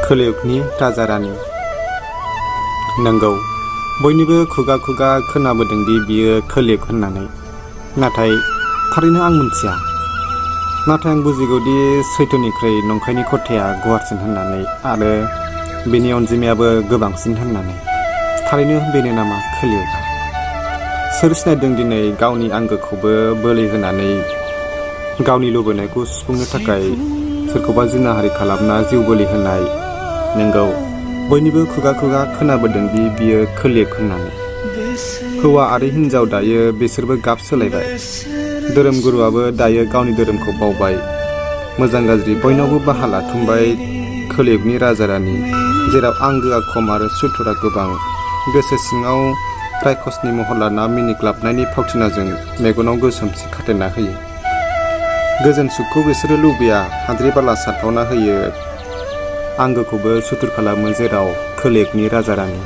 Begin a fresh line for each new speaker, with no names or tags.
कलियुगनि राजा रानि। नंगौ, बयनिबो खुगा खुगा खोनाबोदोंदि बियो कलियुग होननानै, नाथाय थारैनो आं मिथिया। नाथाय आं बुजिगौदि सैथोनिख्रुइ नंखायनि खथाया गुवारसिन होननानै आरो बेनि अनजिमायाबो गोबांसिन होननानै। थारैनो बेनो नामा कलियुगआ? सोर सिनायदों दिनै गावनि आंगोखौबो बोलि होनानै गावनि लुबैनायखौ सुफुंनो थाखाय सोरखौबा जिनाहारि खालामना जिउ बोलि होनाय। नंगौ, बयनिबो खुगा खुगा खोनाबोदोंदि बियो कलियुग होननानै। हौवा आरो हिन्जाव दायो बिसोरबो गाब सोलायबाय। धोरोम गुरुआबो दायो गावनि धोरोमखौ बावबाय। मोजां गाज्रि बयनावबो बाहा लाथुमबाय कलियुगनि राजा रानि, जेराव आंगोआ खम आरो सुथुरा गोबां। गोसो सिङाव रायखसनि महर लाना मिनिग्लाबनायनि फावथिनाजों मेगनाव गोसोमथि खाथेना होयो। गोजोन सुखखौ बिसोरो लुबैया, हाद्रि बाला सारफावना होयो। आंगोखौबो सुथुर खालामो जेराव कलियुगनि राजा रानि।